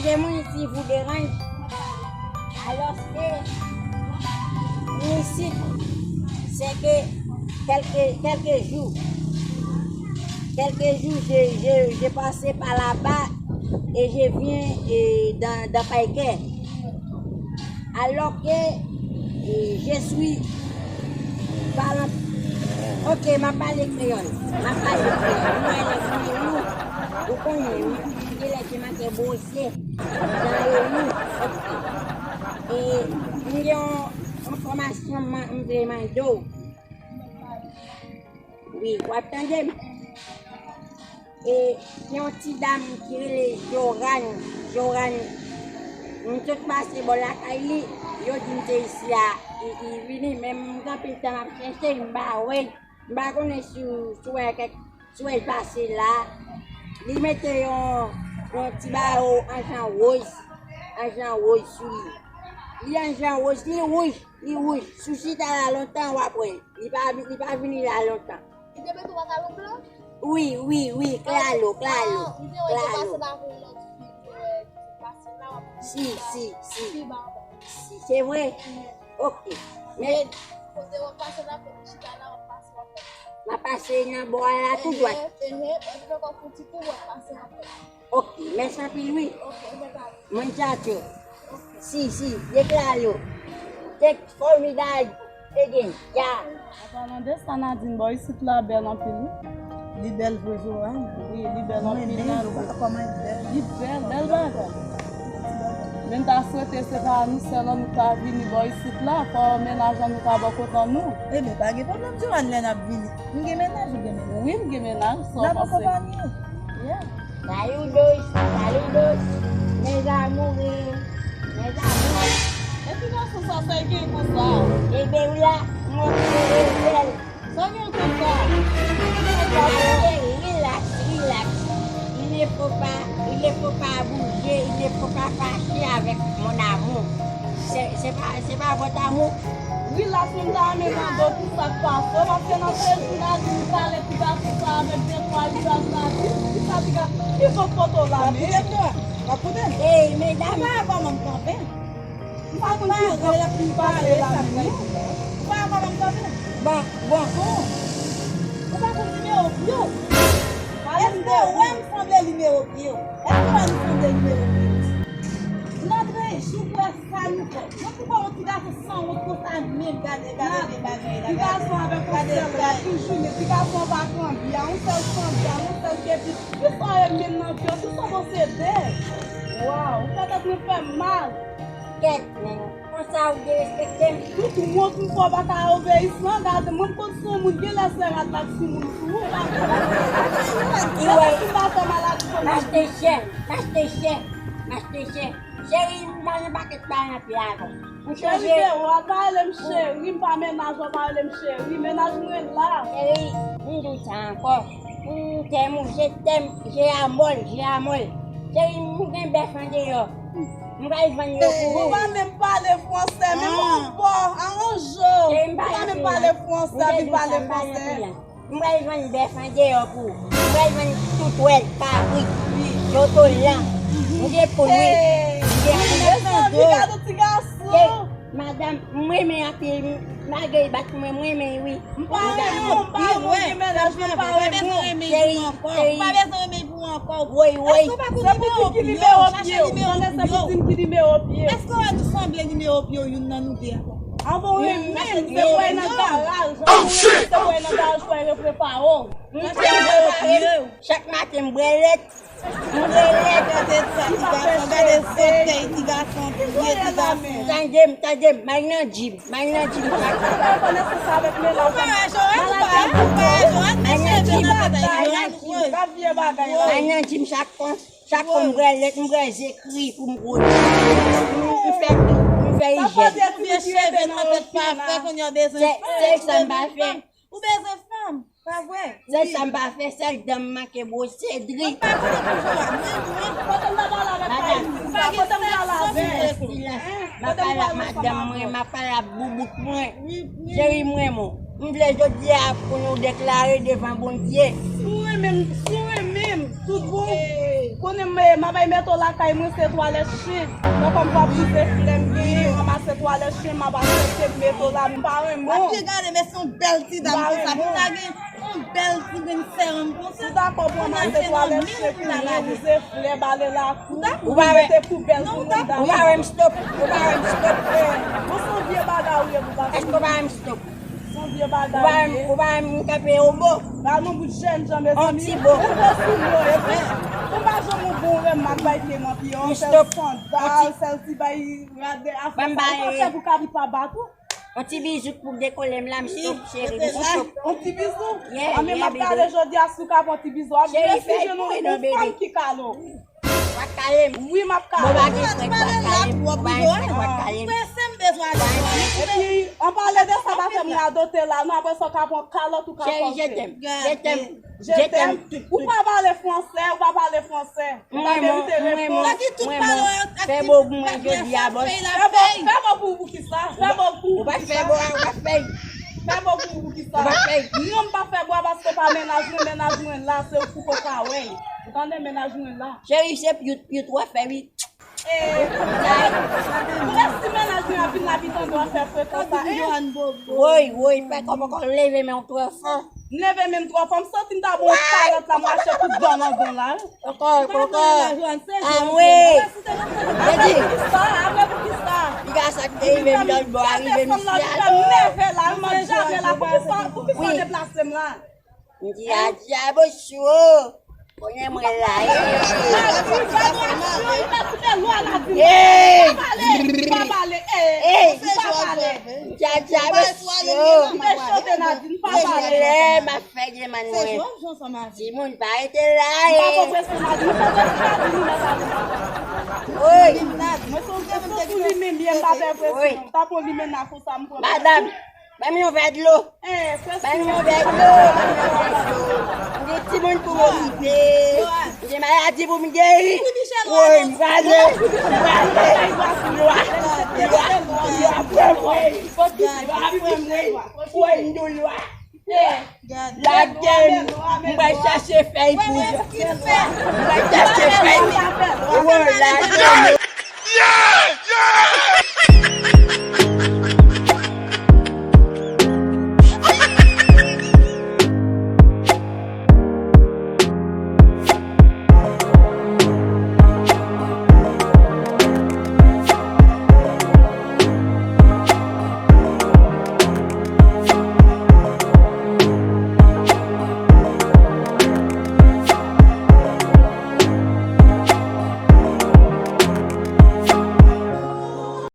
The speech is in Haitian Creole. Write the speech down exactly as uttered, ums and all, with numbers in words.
Excusez-moi si je vous dérange. Alors que ici, c'est que quelques, quelques jours, quelques jours, je, je, je passais par là-bas et je viens et dans, dans Païquet. Alors que euh, je suis parlant. Ok, m ap pale kreyòl. M ap pale kreyòl. Mwen, lè mwen, ou konnen, wi. Gen lè ke m ap bwose. Jan yo, wi. Ok. E, m gen yon enfòmasyon m, m vle mande w. Wi, w ap tande m? E, gen yon ti dam ki rele Joran. Joran, m sot pase bò lakay li, yo di m se isi a, li, li vini, men m gen anpil tan m ap chèche, m pa wè l. M pa konnen si w, si w wè kèk, si w wè l pase la. Li mete yon, yon ti bawo an jan wòz, an jan wòz sou li. Li an jan wòz, li wouj, li wouj. Si w chita la lontan, w ap wè l. Li pa, li pa vini la lontan. Li te mete w ak alon blan? Wi, wi, wi, klalo, klalo, klalo. Ah, m te wè l te pase la avèk yon lòt fi, m te wè l te pase la, w ap... Si, si, si. Si, ba, ba. Si, se vre? Wi. Ok. Men kote w ap pase la, kote w chita la, w ap pase, w ap pase. M ap pase nan bò a la, tou dwat. Ehe, ehe, epi ankò fouti kou, w ap pase, w ap pase. Ok, mèsi anpil, wi. Ok, mèsi. Moun chacho. Si, si, deklaro. Take formidable again. Ya. An palan de sa, Nadine, bò isit la bèl anpil, wi. Li bèl vre, Joanne. Wi, li bèl anpil, Nadine. Mwen menm, kòman li bèl? Li bèl, bèl bagay. Men m ta swete se pa nou sèl nou ta vini bò isit la, fò mennaj an nou ta bò kote nou. Ebyen, pa gen pwoblèm, Joanne, lè n ap vini. M gen mennaj, ou gen mennaj? Wi, m gen mennaj, sa w panse? N ap akonpanye. Yeah. Saludos, saludos, mes amores, mes amores. E ti gason sa, sa l gen konsa? Ebe wi la, mwen, mwen, mwen, Sa gen konsa? Relax, relax. Il ne faut pas, il ne faut pas bouger, il ne faut pas fâcher avec mon amour. C'est, c'est pas, c'est pas votre amour. Relax, mwen ta renmen mande w kisa k pase w, paske nan sezi la, di m talè ti gason sa avèk de twa vizaj la, di kisa ti gason, ki sòt kote w la menm? W ap koute m? W ap koute m? Ey, medam. Ou pa wè kòman m kanpe? M pa konn ki zòt ki pale la menm non. Ou pa wè kòman m kanpe? Bon, bon. Ou pa konn nimewo pye w? Èske w wè m sanble nimewo pye w? Èske w wè m sanble nimewo pye w? Lòt jou pou wè sa nou fè. Mwen pou wè yon ti gason sanwont konsa menm, gade, gade, gade bagay la, gade. Ti gason avèk yon sèl, gade, toujou men ti gason pa kanbi, a yon sèl kanbi, a yon sèl kepi. Kisa w ye menm nan pye w? Kisa w posede? Waw, ou fè tèt mwen fè m mal. Kèt, men konsa ou derespekte m. Tout wont m fè w pa ka obeyisan, gade mwen m konn se yon moun, genlè se rad la k sou moun sou ou. Genlè si m pa fè maladi pou m. M achte chè, m achte chè, m achte chè. Cheri, m pa nan pakèt pa nan pye avè w. M chanje. Cheri, se ou, pa rele m cheri, m pa mennaj ou, pa rele m cheri, mennaj mwen la. Cheri, m di w sa ankò. M t'aime, je t'aime, je amol, je amol. Cheri, m gen bèf andeyò. M pral vann yo pou ou. Ou pa menm pale fransè, menm yon bò, aranj ou. Ou pa menm pale fransè, vin pale fransè. M pral vann bèf andeyò pou ou. M pral vann toutwèl, kabrit, jotolan. M gen poul, wi. M gen poul. Mezanmi, gade ti gason. Madanm, m renmen anpil, malgre l bat mwen, m renmen l wi. M pa renmen w, m pa renmen w, gen mennaj mwen, m pa renmen w. Cheri, cheri. Ou pa bezwen renmen pou ankò. Woy, woy. Èske w pa konn nimewo pye w? Tande sa pou di m ki nimewo pye w. Èske w wè nou sanble nimewo pye w youn nan nou de a? Anvan w renmen m, se pou w al nan garaj. Anvan w renmen m, se pou w al nan garaj pou w al reprepare w. Chak maten m bwè lèt. M bwè lèt. Gade sa, ti gason, gade sòtèy ti gason, vye ti gason. Tande m, tande m, m al nan djim, m al nan djim chak. Ou pa wè Joel, ou pa wè, ou pa wè Joel, mesye vye nan tèt. M al nan djim chak kon, chak kon m bwè lèt, m bwè zekri pou m gwo. M fè, m fè ijèn. Vye cheve nan tèt pa fè, kounye a w bezwen fanm. Se, se sa m pa fè. Ou bezwen fanm, pa vre? Sèl sa m pa fè, sèl dan m manke bwose dri. Mwen pa konnen pou Joel, mwen, mwen. Kote m ta pale avèk Mayi sa? Kote m pale avèk? M ap pale ak madanm mwen, m ap pale ak boubout mwen. Cheri, m renmen w. M vle jodi a pou nou deklare devan Bondye. Si w renmen m, si w renmen m, tout bon. Konnen m, m ap bay mete w lakay mwen, se twalèt chen. Nan kòm w ap bouze flè m genyen, ranmase twalèt chen, m ap asepte m mete w la, m pa renmen w. Ap gade, men se yon bèl ti dam konsa. Pou lage yon bèl ti grenn sèwòm konsa. Ou dakò pou ranmase twalèt chen pou bouze flè, bale lakou, ou mete poubèl pou moun dale. Ou pa wè m stop, ou pa wè m stop. Bon, se yon vye bagay ou ye pou pase. Èske ou pa wè m stop? Son vye bagay ou ye. Ou pa wè m kanpe yon bo. Gade yon bout jènjan, mezanmi. Yon ti bo. Ou bo sou mwen, epi ou pa janm yon bon remak bay ke nan pye. Yon sèl sandal, sèl ti bay rad de afè sa. Ou pa fè pou kabrit pa bat ou. Yon ti bizou pou dekole m la, m stop, cheri, m stop. Yon ti bizou? Yeah, yeah, baby. Anben, m ap gade jodi a si w ka pran ti bizou. Cheri, fè pou mwen non, baby. Yon fanm ki kale w. Ou pa kale m. Wi, m ap kale. Bon, pa gen frèk, ou pa kale m. Ou pa gen frèk, ou pa kale m. Epi, an pale de sa, pa fè m radote la, non, apre sa, w ka pran kalòt, ou ka fòse. Cheri, je t'aime. Je t'aime. Je t'aime. Ou pa pale fransè, ou pa pale fransè. Ou pa merite repons. Fè bo pou mwen jodi a, bòs. Fè bo, fè bo pou, pou kisa? Fè bo pou, ou pa fè bo, ou pa fè. Fè bo pou, pou kisa? Ou pa fè. Non, m pa fè bo a paske pa mennaj mwen, mennaj mwen la, se ou ki poko ka wè. Ou tande, mennaj mwen la. Cheri, se pyout, pyout w ap fè, wi. Eh, mwen si mennaj mwen ap vin la, pi tande w ap fè frekans sa, eh. Woy, woy, fè kòman kò leve men w twò fò. M leve men m twò fò, m santi m ta bon kalòt la, m rache tout dan nan dan la, eh. Poko, poko. Anmwe. Apre pou kisa? Apre pou kisa? Piga sa ki te rive m nan bò a rive m isi a. Leve la, m manje avè la, pou kisa, pou kisa w deplase m la? M di a djab ou cho. Konnen mwen la, eh. Hey! Hey! Djadja, mesye. Lè m ap fè demann mwen. Timoun pa rete la, eh. Woy. Woy. Madanm, ban m yon vè dlo. Ban m yon vè dlo, ban m yon vè dlo. M gen timoun pou m okipe. M gen maladi pou m geri. Woy, m prale, m prale. Lwa, lwa, lwa, pran m, woy. Lwa, pran m, woy. Woy, m di w lwa. Lage m, m pral chache fèy poud. M pral chache fèy poud. Woy, lage m. Yeah, yeah!